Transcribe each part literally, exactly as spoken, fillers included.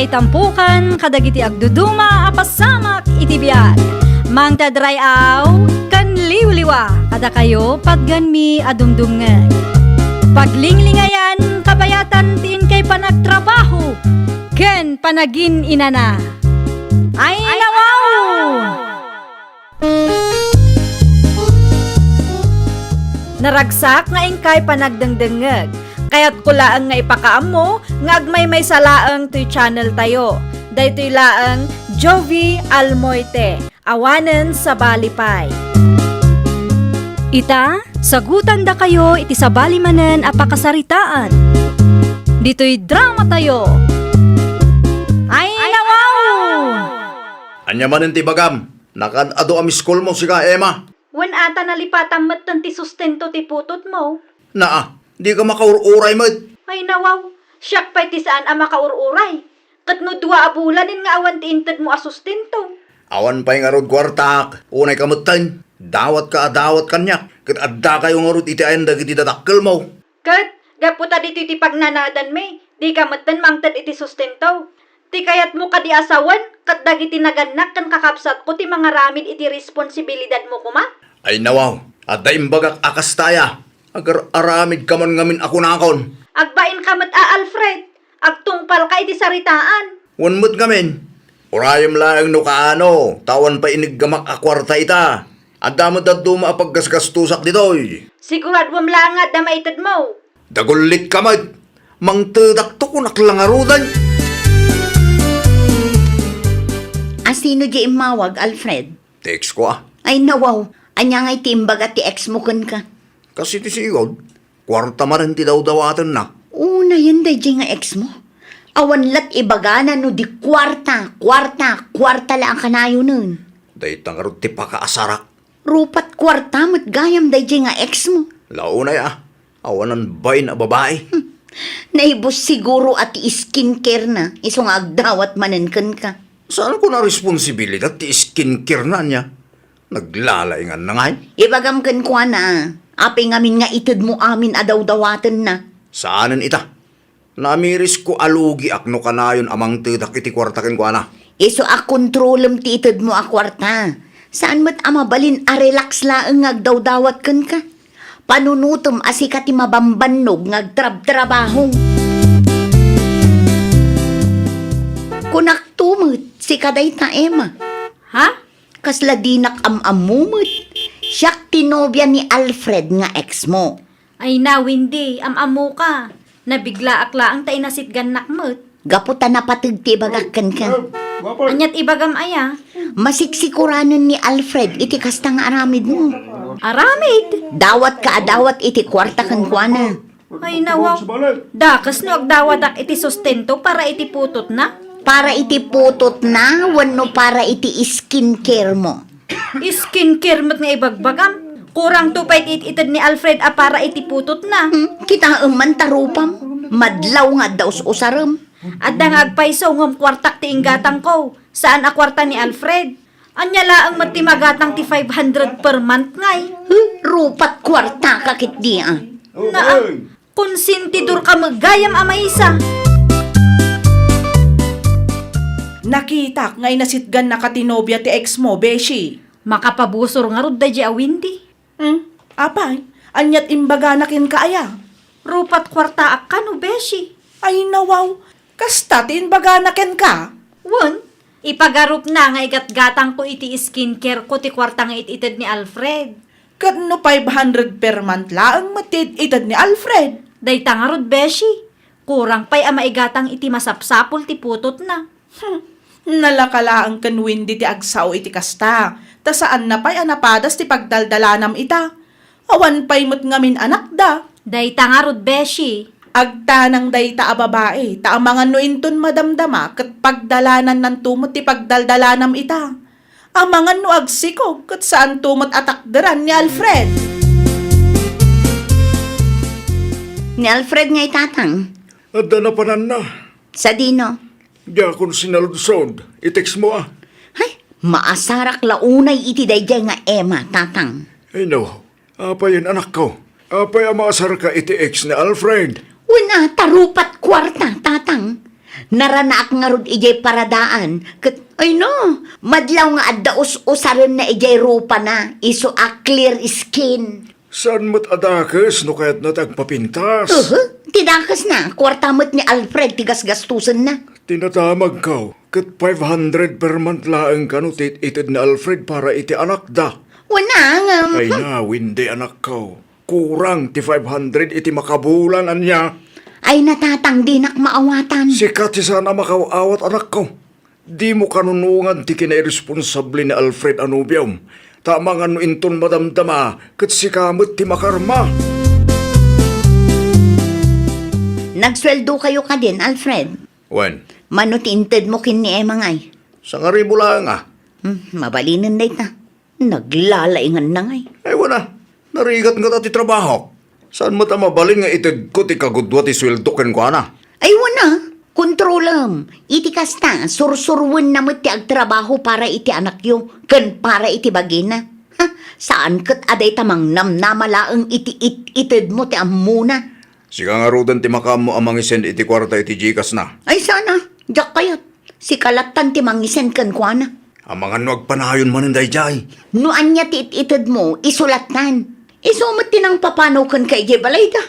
Itampukan kadagiti agduduma a pasamak iti biag. Mangted ray-aw ken liwliwa kadakayo patganmi a dumdumngeg. Paglinglingayan kabayatan ti inkay panagtrabaho ken panagin-inana. Ay, nawaw! Naragsak nga inkay panagdengdengngeg. Kayatko laeng nga ipakaammo nga agmaymaysa laeng toy channel tayo. Daytoy laeng Jovie Almoite, awanen sabali pay. Ita, sagutandakayo iti sabali manen a pakasaritaan. Ditoy drama tayo. Ay, nawaw! Ania manen ti ibagam? Nakaad-adu a miss call mo, sika, Emma. Wen ata nalipatam metten ti sustento ti putotmo. Naa, dika makaur-uray met. Ay nawaw, siak pay ti saan a makaur-uray. Ket no dua a bulanen nga awan ti intedmo a sustento. Awan pay ngarud kuartak, unay ka metten. Dawatka a dawat kaniak, ket addakayo ngarud iti ayan dagiti dadakkelmo. Ket, gapu ta ditoy ti pagnanadanmi, dika metten mangted iti sustento. Ti kayatmo kadi a sawen, ket dagiti nagannak ken kakabsatko ti mangaramid iti responsibilidadmo koma? Ay nawaw, adda imbagak a kasta aya. Agar-aramidka man ngamin a kunakon. Agbainka met a, Alfred. Agtungpalka iti saritaan. Wen met ngamin, urayem laeng no kaano, ta awan pay iniggamak a kuarta ita. Adda met dadduma a paggasgastosak ditoy. Siguraduem laeng nga adda maitedmo. Dagullitka met. Mangtedakto kunak la ngaruden. A sino di immawag, Alfred? Ti ex ko, a. Ay, nawaw. Ania ngay ti imbaga ti ex mo kenka? Kas iti sigud, kuarta manen ti dawdawatenna. Unayen daydiay nga ex mo? Awan lat ibagana no di kuarta, kuarta, kuarta la a kanayonen. Dayta ngarud ti pakaasarak. Rupat kuarta met gayam daydiay nga ex mo. La unay a, awanan bain a babai. Hmm. Naibus siguro a ti skincare na, isu nga agdawat manen kenka. Saanko a responsibilidad ti skincare na ania? Naglalaingan na ngay? Ibagam kenkuana, apay ngamin nga itedmo amin a dawdawatenna? Saanen ita. Namirisko a lugiak no kanayon a mangtedak iti kuarta kenkuana. Isu a kontrolem ti itedmo a kuarta. Saan met a mabalin a relax laeng nga agdawdawat kenka. Panunotem a sika ti mabambannog nga agtrabtrabaho. Kunakto met, sika dayta, Emma. Ha? Kasla dinak am-ammo met. Siak ti nobia ni Alfred nga ex mo. Ay na, Wendy, am-ammoka. Nabiglaak laeng ta inasitgannak met. Gapu ta napateg ti ibagak kenka. Aniat ibagam aya? Masiksikoranen ni Alfred iti kasta nga aramidmo. Aramid? Dawatka a dawat iti kuarta kenkuana. Ay, nawaw. Dakes no agdawatak iti sustento para iti putotna? Para iti putotna wenno para iti skincare mo? Skincare met nga ibagbagam. Kurangto pay ti it-ited ni Alfred a para iti putotna. Hmm, kitaem man ta rupam. Madlaw nga adda us-usarem. Adda nga agpayso ngem kuartak ti inggatangko. Saan a kuarta ni Alfred. Ania laeng met ti magatang ti five hundred per month ngay? Huh, rupat kuartaka ketdi a. Naa. Konsentidorka met gayam a maysa. Nakitak nga inasitgannaka ti nobia ti ex mo, beshi. Makapabusor ngarud daydiay a Wendy. Hmm? Apay, aniat imbagana kenka aya? Rupat kuartaak kano, beshi. Ay, nawaw. Kasta ti imbagana kenka? Wen, ipagarupna nga igatgatangko iti skincare ko ti kuarta nga it-ited ni Alfred. Ket no five hundred per month laeng met ti it-ited ni Alfred? Dayta ngarud, beshi. Kurang pay a maigatang iti masapsapul ti putotna. Hmm. Nalaka laeng ken Wendy ti agsao iti kasta, ta saanna pay a napadas ti pagdaldalanam ita. Awan pay met ngamin anakda. Dayta ngarud, beshi. Agtanang dayta a babai, ta amangan no inton madamdama ket pagdalanannanto met ti pagdaldalanam ita. Amangan no agsikog ket saanto met a takderan ni Alfred. Ni Alfred ngay, tatang. Adda napananna. Sadino? Diakon sinaludsod, i-text mo a. Hay, maasarak la unay iti daydiay nga Emma, tatang. Ay, no. Apayen, anakko? Apay a maasarka iti ex ni Alfred? Wen a, ta rupat kuarta, tatang. Naranaak ngarud idiay paradaan, ket, ay no, madlaw nga adda us-usarenna idiay rupana, isu a clear skin. Saan met a dakes no kayatna ti agpapintas? Uhu, ti dakesna, kuarta met ni Alfred ti gasgastusenna. Ti nadamagko, ket five hundred per month laeng kano ti it-ited ni Alfred para iti anakda. Wen a, ngem. Ay na, Wendy, anakko. Kurang ti five hundred iti makabulan, ania? Ay na, Tatang, dinak maawatan. Sika ti saan a makaw-awat, anakko. Dimo kanunongan ti kinairesponsable ni Alfred a nobiom. Ta amangan no inton madamdama, ket sika met ti makarma. Nagsueldo kayo kadin, Alfred? Wen. Mano ti intedmo ken ni Emma ngay? Sangaribu laeng a. Hmm, mabalinen dayta. Naglalainganna ngay. Ay, wen a. Narigat ngata ti trabahok. Saan met a mabalin nga itedko ti kagudua ti sueldo kenkuana? Ay, wen a. Kontrolem. Iti kasta, sursuroenna met ti agtrabaho para iti anakyo ken para iti bagina. Ha, saan ket a dayta mangnamnama laeng iti it-itedmo ti ammona. Sika ngaruden ti makaammo a mangisend iti kuarta iti Gcash na. Ay, saan a. Diak kayat. Sika lattan ti mangisend kenkuana. Amangan no agpanayon manen daydiay. No ania ti it-itedmo, isu lattan. Isu met ti nangpapanaw kenka idiay balayda.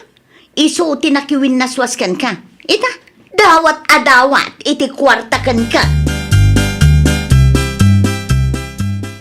Isu ti nakiwinnaswas kenka. Ita, dawat a dawat iti kuarta kenka.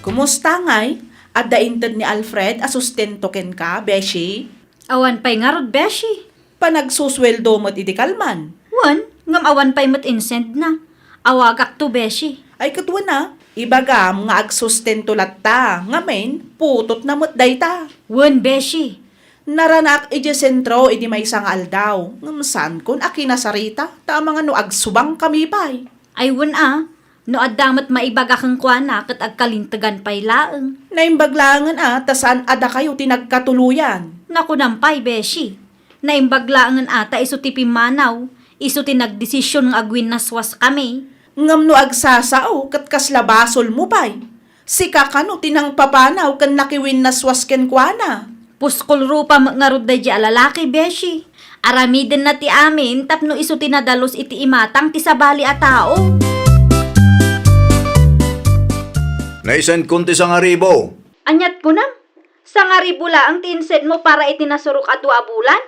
Kumusta ngay? Adda inted ni Alfred a sustento kenka, beshi? Awan pay ngarud, beshi. Panagsusueldo met idi kalman. Wen, ngem awan pay met insendna. Awagakto, beshi. Ay, ket wen a, ibagam nga agsustento latta, ngamin, putotna met dayta. Wen, beshi. Naranak idiay sentro idi maysa nga aldaw, ngem saankon a kinasarita, ta amangan no agsubangkami pay. Ay, wen a, no adda met maibaga kenkuana ket agkalintegan pay laeng. Naimbag laengen a, ta saan a dakayo ti nagkatuloyan. Nakunam pay, beshi. Naimbag laengen a ta isu ti pimmanaw, isu ti nagdesision nga agwinnaswaskami. Ngem no agsasao, ket kasla basolmo pay. Sika kano ti nangpapanaw ken nakiwinnaswas kenkuana? Puskol rupa met ngarud daydiay a lalaki, beshi. Aramidenna ti amin tapno isu ti nadalus iti imatang ti sabali a tao. Naisendkon ti sangaribu. Aniat kunam? Sangaribu laeng ti insendmo para iti nasurok a dua a bulan?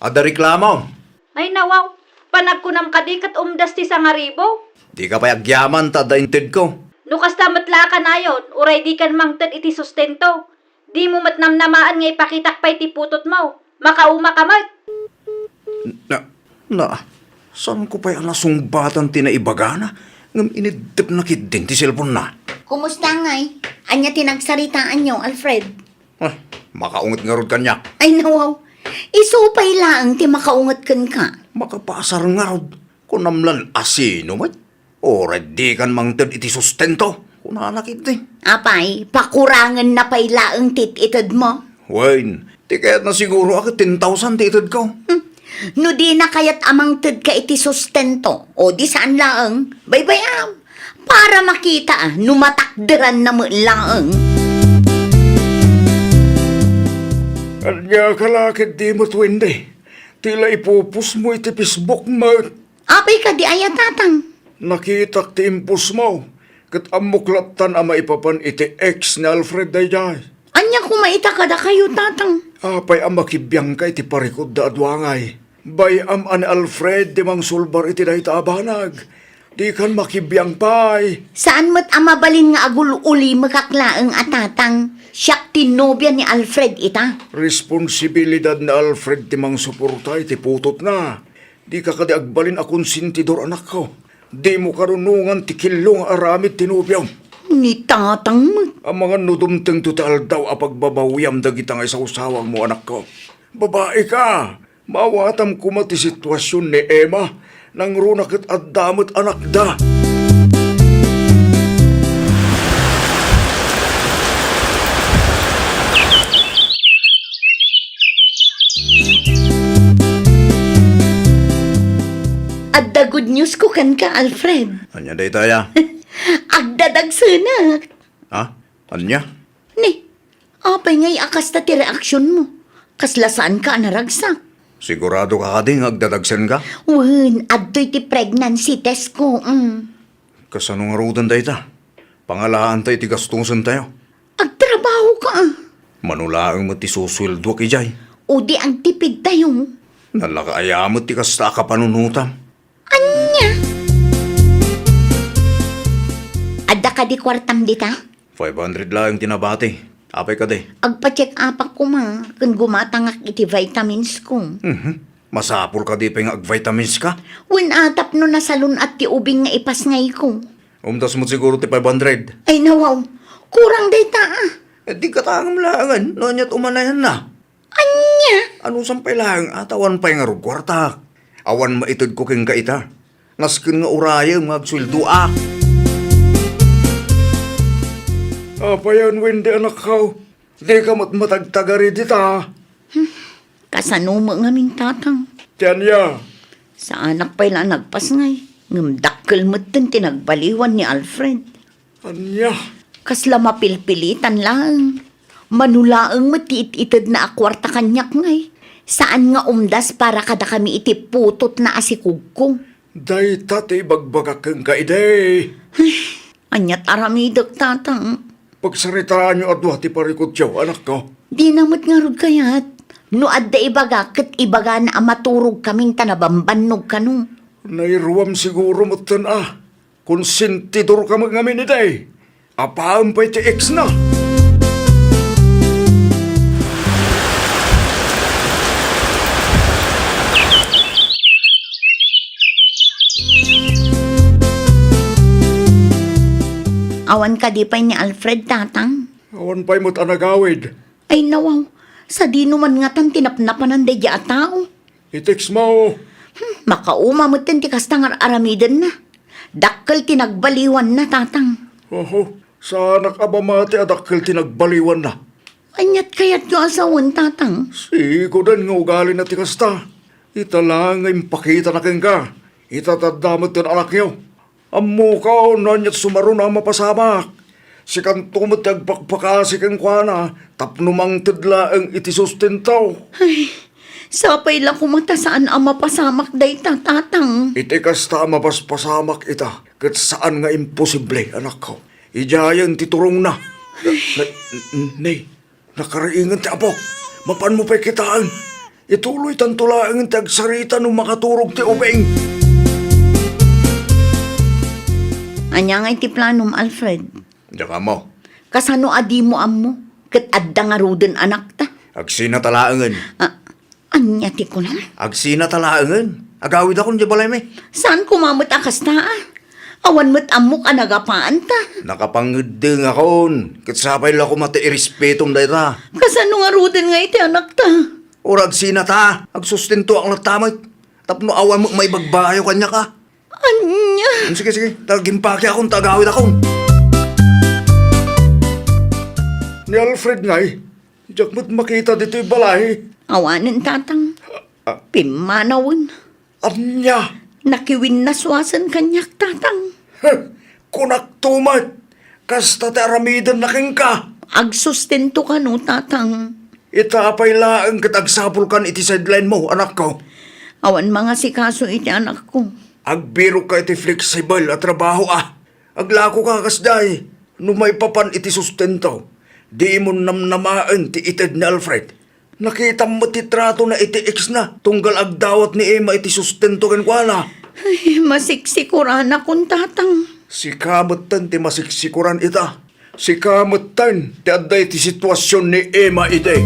Adda reklamo? Ay, nawaw. Panagkunam kadi ket umdas ti sangaribu? Dika pay agyaman ta adda intedko. No kasta met la a kanayon, uray dikan mangted iti sustento. Dimo met namnamaen nga ipakitak pay ti putotmo. Makauma ka met. Na, na, saanko pay a nasungbatan ti naibagana, ngem iniddepna ketdin ti cellphone-na. Kumusta ngay? Ania ti nagsaritaanyo, Alfred? Ah, makaunget ngarud kaniak. Ay, nawaw. Isu pay laeng ti makaunget kenka. Makapaasar ngarud. Kunam lan a sino met? Uray dikan mangted iti sustento, kunana ketdi. Apay, pakurangenna pay laeng ti it-itedmo? Wen, ti kayatna siguro a ket ten thousand ti itedko. Hmm. No dina kayat a mangtedka iti sustento, o di saan laeng, baybay-am. Para makita no matakderanna met laeng. Ania ka la ketdi met, Wendy? Ti la ipupusmo iti Facebook met. Apay kadi aya, Tatang? Nakitak ti impusmo, ket ammok lattan a maipapan iti ex ni Alfred daydiay. Ania koma ita kadakayo, Tatang? Apay a makibiangka iti parikutda a dua ngay? Bay-am a ni Alfred ti mangsulbar iti dayta a banag. Dikan makibiang pay. Saan met a mabalin nga agul-ulimekak laeng a, Tatang. Siak ti nobia ni Alfred ita. Responsibilidad ni Alfred ti mangsuporta iti putotna. Dika kadi agbalin a konsentidor, anakko. Dimo karunongan ti killo nga aramid ti nobiam. Ni Tatang met. Amangan no dumtengto ti aldaw a pagbabawiam dagita nga isawsawangmo, anakko. Babai ka. Maawatam koma ti situasion ni Emma. Nangruna ket adda met anakda. Adda good news ko kenka, Alfred. Ania daytaya? Agdadagsenak. Ha? Ania? Ni, apay ngay a kasta ti reaksionmo? Kasla saanka a naragsak? Sigurado ka kadi nga agdadagsenka? Wen, adtoy ti pregnancy test ko, mm. Kasano ngaruden dayta? Pangalaanta iti gastusentayo. Agtrabaho ka, ah. Mano laeng met ti susueldoak idiay. O di agtipidtayo. Nalaka aya met ti kasta a kapanunotam. Ania? Adda kadi kuartam dita? Five hundred laeng ti nabati. Apay kadi? Agpa-check-upak koma ken gumatangak iti vitamins ko. Mhm. Masapul kadi pay nga agvitamins ka? Wen a, tapno nasalun-at ti ubing nga ipasngayko. Umdas met siguro ti five hundred. Ay, nawaw. Kurang dayta, ah. Eh, di katangem laengen no aniat umanayanna. Ania? Anusan pay laeng a ta awan pay ngarud kuartak? Awan maitedko kenka ita. Nasken nga urayem nga agsueldoak. Apayen, Wendy, anakko? Dika met matagtagari dita. Hmm, kasano met ngamin, Tatang? Ti ania? Saanak pay la nagpasngay, ngem dakkel metten ti nagbaliwan ni Alfred. Ania? Kasla mapilpilitan laeng. Mano laeng met ti it-itedna a kuarta kaniak ngay. Saan nga umdas para kadakami iti putotna a sikugko. Dayta ti ibagbagak kenka idi. Ay, aniat aramidek, Tatang? Pagsaritaanyo a dua ti parikutyo, anakko. Dina met ngarud kayat. No adda ibaga, ket ibagana a maturogkamin ta nabambannog kano. Nairuam siguro metten a. Konsentidorka met ngamin idi. Apaem pay ti ex na. Awan kadi pay ni Alfred, Tatang? Awan pay met a nagawid. Ay, nawaw. Sadino man ngatan ti napnapanan daydiay a tao? I-text mo. Hmm, makauma metten ti kasta nga ar-aramidenna. Dakkel ti nagbaliwanna, Tatang. Oho, saanak a mamati a dakkel ti nagbaliwanna. Aniat kayatyo a sawen, Tatang? Sigudan nga ugalina ti kasta. Ita la nga impakitana kenka. Ita ti adda metten anakyo. Ammokon no aniat sumaruno a mapasamak. Sikanto met ti agpakpakasi kenkuana tapno mangted laeng iti sustento. Ay, sapay la koma ta saan a mapasamak dayta, Tatang. Iti kasta a mapaspasamak ita, ket saan nga imposible, anakko. Idiayen ti turongna. Ay. Na, n-, n-, nay. Nakariingen ti apok. Mapanmo pay kitaen. Ituloytanto laeng ti agsarita no makaturog ti ubing. Ania ngay ti planom, Alfred? Diak ammo. Kasano a dimo ammo? Ket adda ngaruden anakta? Agsinata laengen. Ah, ania ti kunam? Agsinata laengen. Agawidakon idiay balaymi. Saan koma met a kasta, ah? Awan met ammok a nagapaanta. Nakapangeddengakon, ket sapay la koma ti irespetom dayta. Kasano ngaruden nga iti anakta? Uray agsinata, agsustentoak latta met. Tapno awan met maibagbayo kaniak a. Ania? Sige, sige, ta agimpakiakon, ta agawidakon. Ni Alfred ngay, diak met makita ditoy balay. Awanen, Tatang. Ah. Pimmanawen. Ania? Nakiwinnaswasen kaniak, Tatang. Heh, kunakto met, kasta ti aramidenna kenka. Agsustento kano, Tatang. Ita pay laeng ket agsapulkan iti sideline mo, anakko. Awan mangasikaso iti anakko. Agbirokka iti flexible a trabaho a. Aglakoka kasdiay, no maipapan iti sustento, dimon namnamaen ti ited ni Alfred. Nakitam met ti tratona iti ex-na, tunggal agdawat ni Emma iti sustento kenkuana. Ay, masiksikuranakon, Tatang. Sika metten ti masiksikuran ita. Sika metten ti adda iti situasion ni Emma idi.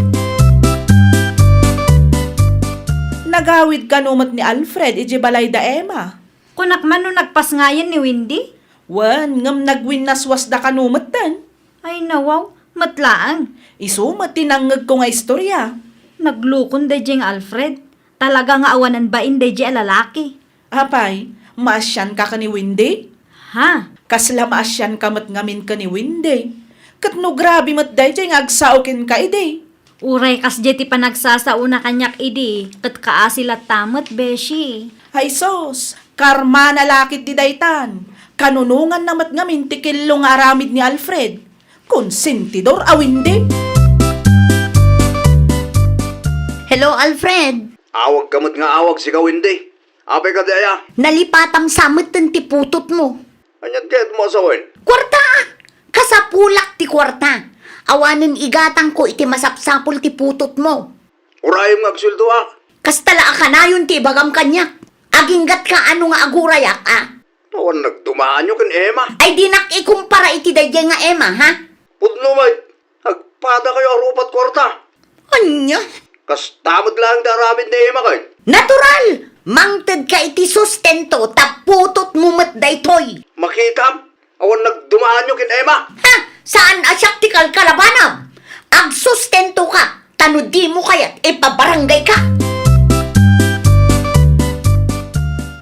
Nagawid kano met ni Alfred idiay balay da Emma? Kunak man no nagpasngayen ni Wendy? Wen, ngem nagwinnaswasda kano metten. Ay, nawaw, met laeng. Isu met ti nangngegko nga istoria. Naglukon daydiay nga Alfred. Talaga nga awanan bain daydiay a lalaki. Apay, maasianka ken ni Wendy? Ha? Kasla maasianka met ngamin ken ni Wendy. Ket no grabe met daydiay nga agsao kenka idi. Uray kasdiay ti panagsasaona kaniak idi, ket kaasi latta met, beshi. Ay sus, karmana la ketdi daytan. Kanunonganna met ngamin ti kello nga aramid ni Alfred. Konsentidor a Wendy. Hello, Alfred. Awagka met nga awag, sika Wendy. Apay kadi aya? Nalipatam sa metten ti putotmo. Aniat kayatmo a sawen? Kuarta! Kasapulak ti kuarta. Awanen igatangko iti masapsapul ti putotmo. Urayem nga agsueldoak. Kasta la a kanayon ti ibagam kaniak. Aginggatka ano nga agurayak, a? Awan nagdumaanyo ken Emma. Ay, dinak ikumpara iti daydiay nga Emma, ha? Pudno met, agpadakayo a rupat kuarta. Ania? Kasta met laeng ti aramid ni Emma ken. Natural! Mangtedka iti sustento ta putotmo met daytoy. Makitam, awan nagdumaanyo ken Emma. Ha? Saan a siak ti kalkalabanam? Agsustentoka, ta no dimo kayat, ipabarangayka.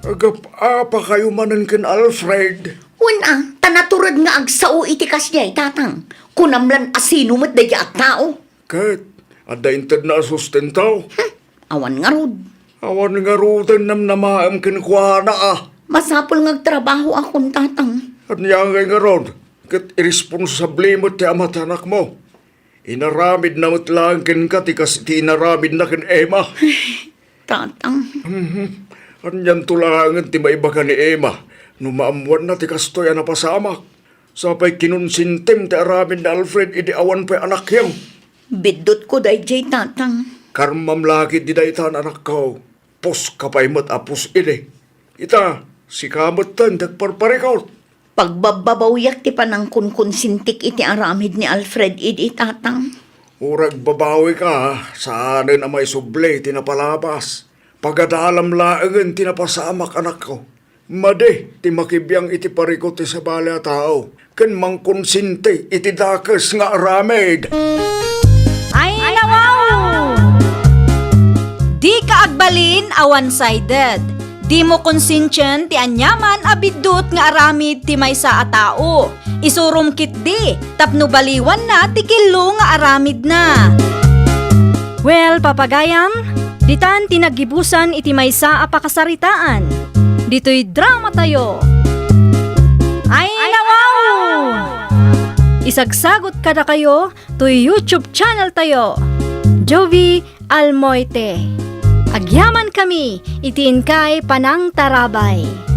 Agap-apakayo manen ken Alfred. Wen a, ta natured nga agsao iti kasdiay, tatang. Kunam lan a sino met daydiay a tao. Ket, adda intedna a sustento? Hmm, awan ngarud. Awan ngaruden namnamaem kenkuana a. Masapul nga agtrabahoakon, tatang. Ania ngay ngarud? Ket iresponsable met ti ama ti anakmo. Inaramidna met laeng kenka ti kas ti inaramidna ken Emma. Tatang. Mhm. Anianto laengen ti maibaga ni Emma no maammoanna ti kastoy a napasamak? Sapay kinonsentem ti aramid ni Alfred idi awan pay anakyo. Biddutko daydiay, tatang. Karmam la ketdi daytan, anakko. Puska pay met a pus idi. Ita, sika metten ti agparparikut. Pagbabbabawiak ti panangkonkonsentik iti aramid ni Alfred idi, tatang. Uray agbabawika, saanen a maisubli ti napalabas. Pagadalam laengen ti napasamak, anakko. Madi ti makibiang iti parikut ti sabali a tao ken mangkonsente iti dakes nga aramid. Ay, nawaw! Dika agbalin a one-sided. Dimo konsentien ti aniaman a biddut nga aramid ti maysa a tao. Isurom ketdi tapno baliwanna ti kello nga aramidna. Well, papagayam, ditan ti naggibusan iti maysa a pakasaritaan. Ditoy dramatayo. Ay, nawaw! Isagsagot kadakayo toy YouTube channel tayo, Jovie Almoite. Agyamankami iti inkay panangtarabay.